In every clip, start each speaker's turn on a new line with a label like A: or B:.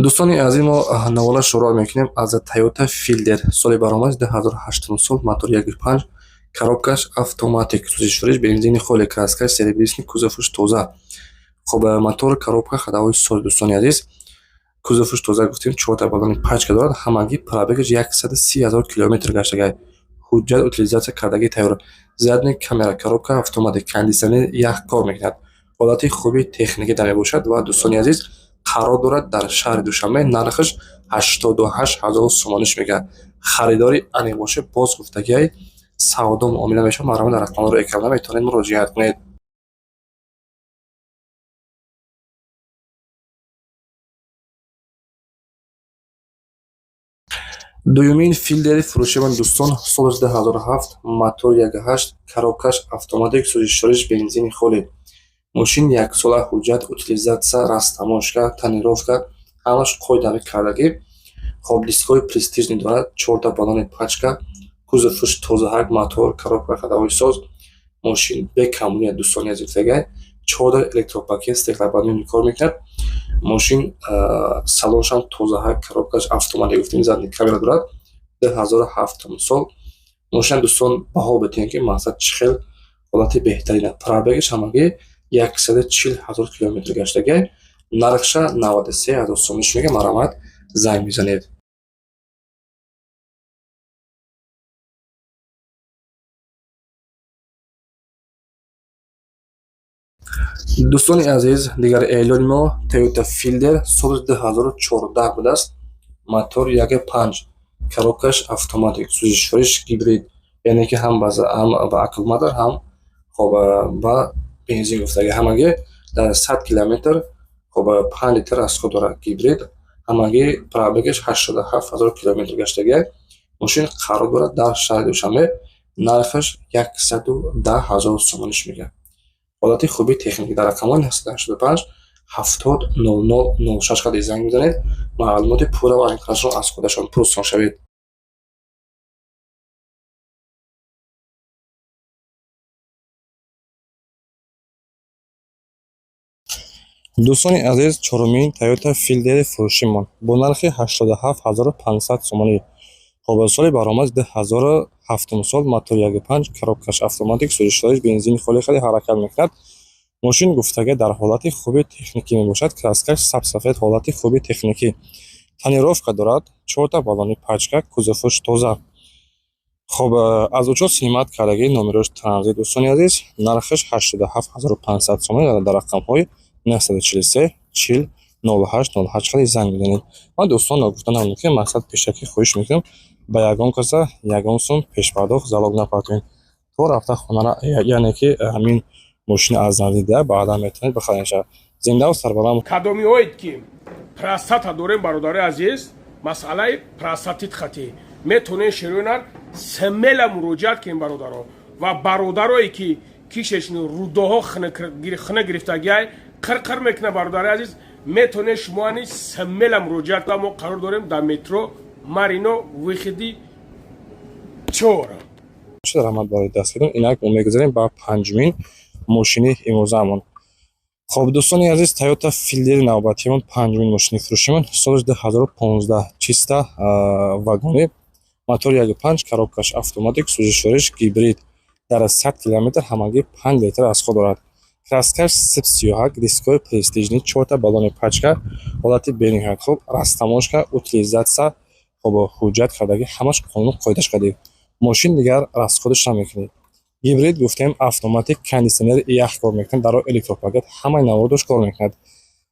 A: Дӯстони азиз, мо навола шурӯъ мекунем аз Toyota Fielder, соли баромад 2008 сол, мотор 1.5, коробкаш автоматик, сӯзишвориш бензини холи, краскаш серебристый, кузоваш тоза. Хоб, мотор, коробка ходовой соз. Дӯстони азиз, кузоваш тоза гуфтем, чорта баллони пачка дорад, ҳамагӣ пробегаш 130 000 километр гаштагай, ҳуҷҷат утилизатсия кардагӣ тайёр, задний камера, коробка автоматик, кондитсионер ях кор мекунад, ҳолати хуби техникӣ дар мебошад ва, дӯстони азиз, қарор дорад дар шаҳри Душанбе. Нархаш 88 000 сомониш мегардад. Харидори аниқ бошед, боз гуфтагиай, савдо муомила мешавад. Марҳамат, дар рақамҳоро экран метавонед муроҷиат кунед. Дуюмин Филдери фурӯшимон, дӯстон, соли 2007, мотор 1.8, коробкаш автоматик, сӯзишвориш бензини холӣ. Мошин яксола ҳуҷҷат утилизатсия, растаможка, тонировка ҳамаш қоидави кардагӣ. Хоб, дискҳои престижный дорад, чорта баллони пачка, кузоваш тозаҳак, мотор, коробка ходовой соз, мошин бекамбуния. Дӯстони азиз, гуфтагай, чорда электропакет, стеклоподъёмник кор мекунад. Мошин салоншам тозаҳак, коробкаш автоматик гуфтем, задний камера дорад. 2007 сол мошина, дӯстон, баҳо битиҳем, ки мақсад чӣ хел ҳолати беҳтарина. Пробегаш ҳамагӣ 140 000 километр гаштагай, нархша 93 000 сомониш мега. Марҳамат, занг бизанед. Дӯстони азиз, дигар эълони мо Toyota Fielder, соли 2014 будааст, мотор 1.5, коробкаш автоматик, сӯзишвориш гибрид, яъне ки ҳам ба аккумулятор, ҳам, хоб, ба бензин гуфтагӣ. Ҳамагӣ дар 100 километр, хоб, 5 литр расход дорад. Гибрид, ҳамагӣ пробегаш 87 000 километр гаштагиай. Мошин қарор дорад дар шаҳри Душанбе, нархаш 110 000 сомониш мегардад. Ҳолати хуби техникӣ. Дар рақамҳои 985 70 00 06 қади занг бизанед, маълумоти пурра ва аниқтарашро аз худашон пурсон шавед. Дӯстони азиз, чорумин Toyota Fielder фурӯшимон бо нархи 87 500 сомонӣ. Хоб, соли баромад 2007 сол, мотор 1.5, коробкаш автоматик, сӯзишвориш бензини холӣ, хеле ҳаракат мекунад. Мошин гуфтага дар ҳолати хуби техникӣ мебошад, краскаш сабсафед, ҳолати хуби техникӣ, тонировка дорад, чорта баллони пачка, кузоваш тоза. Хоб, аз учёт снимать кардагӣ, номерош транзит. Дӯстони азиз, нархаш 87 500 сомонӣ. Дар рақамҳои 943 40 08 08 хеле занг мезанед. Ман, дӯстон, ногуфта намонад, ки мақсад пешакӣ хоҳиш мекунам, ба ягон каса ягон сум пешпардохт, залог напартоед, то рафта хонара, яъне ки ҳамин мошина аз наздик дида, баъдан метавонед бихаред. Зиндаву сарбаланд.
B: Кадомиҳоед ки простата дорем, бародари азиз, масъалаи простатит хатӣ метонен шероинар смело муроҷиат кунем, бародаро. Ва бародарое ки кишечный, рӯдаҳо хина гирифтагиай, қирқир мекунад, бародари азиз, метонед шумоани смело муроҷиат. Мо қарор дорем дар метро Марино, выходи 4.
A: Раҳмат барои дастгирон. Инак мо мегузарем ба панҷумин мошини имрӯзаамон. Хоб, дӯстони азиз, Toyota Fielder навбатиамон, панҷумин мошини фурӯшимон, соли 2015, чиста вагонӣ, мотор 1.5, коробкаш автоматик, сӯзишвориш гибрид, дар 100 километр ҳамагӣ 5 литр расход дорад. Краскаш сип сиёҳак, дискҳои престижный, чорта баллони пачка, ҳолати бениҳоят хуб, растаможка, утилизатсия, хоб, ҳуҷҷат кардагӣ, ҳамаш қонуну қоидаш кардӣ. Мошин дигар расходаш намекунед. Гибрид гуфтем, автоматик, кондитсионер ях кор мекунад, даро электропакет, ҳамаи навордош кор мекунад.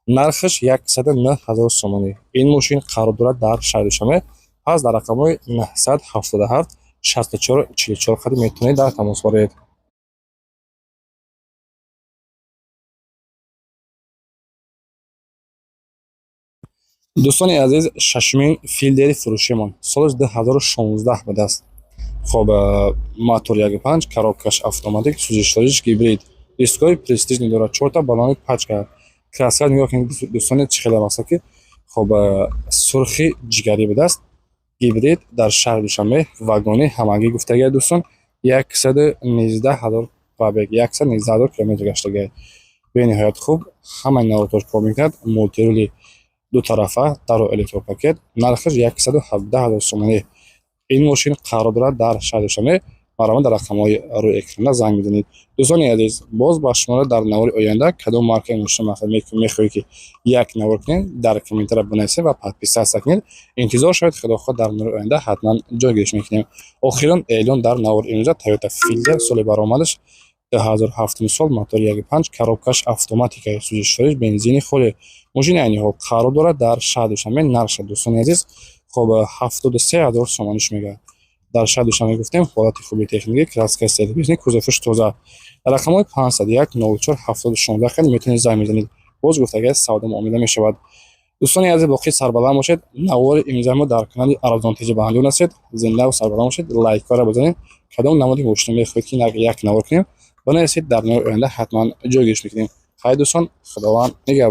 A: Нархаш 109 000 сомонӣ. Ин мошин қарор дорад дар шаҳри Душанбе. Пас дар рақамҳои 977 64 44 қади метавонед дар тамос бароед. Дӯстони азиз, шашумин Филдери фурӯшимон соли 2016 будааст. Хоб, мотор 1.5, коробкаш автоматик, сӯзишвориш гибрид, дискҳои престижный дорад, чорта баллони пачка, краска нигоҳ кунед, дӯстони, чӣ хеле аст, ки, хоб, сурхи ҷигарӣ будааст. Гибрид, дар шаҳри Душанбе, вагонӣ, ҳамагӣ гуфтагиа, дӯстон, 119 000 пробег, 119 000 километр гаштагиа. Бениҳоят хуб, ҳамаи навордош кор мекунад, мультирули. Дутарафа дару электропакет, нархаш 117 000 сомонӣ. Ин мошин қарор дорад дар шаҳри Душанбе. Марҳамат, дар рақамҳои рӯи экранда занг мезанед. Дӯстони азиз, боз ба шуморо дар навори оянда кадом маркаи мошина мехоҳед, ки як навор кунем, дар комментария бинависед ва подписаться кунед. Интизор шавед, худохоҳ, дар навори оянда ҳатман ҷойгириш мекунем. Охирон эълон дар навори имрӯза: Toyota Fielder, соли баромадаш 2007 сол, мотори 1.5, коробкаш автоматика, сӯзишвориш бензини холӣ. Мошини айни ҳол қарор дорад дар шаҳри Душанбе. Нархша, дӯстони азиз, хоб, 73 000 сомониш мегӯяд. Дар шаҳри Душанбе гуфтем, ҳолати хуби техникӣ, краска сервисный, кузоваш тоза. Дар рақамҳои 501 04 70 16 хел метавонед занг мезанед. Боз гуфтагиаст, савдо муомила мешавад. Дӯстони азиз, боқӣ сарбаланд бошед. Навори имрӯзаи мо дар канали Арабзон ТЖ ба анҷом расид. Зиндаву сарбаланд бошед, лайкҳоро бизанед. Кадом намуди мошина мехоҳед, ки як навор кунем, бинависед, дар навори оянда ҳатман ҷойгириш мекунем. Хайр, дӯстон, Худованд нигаҳбон.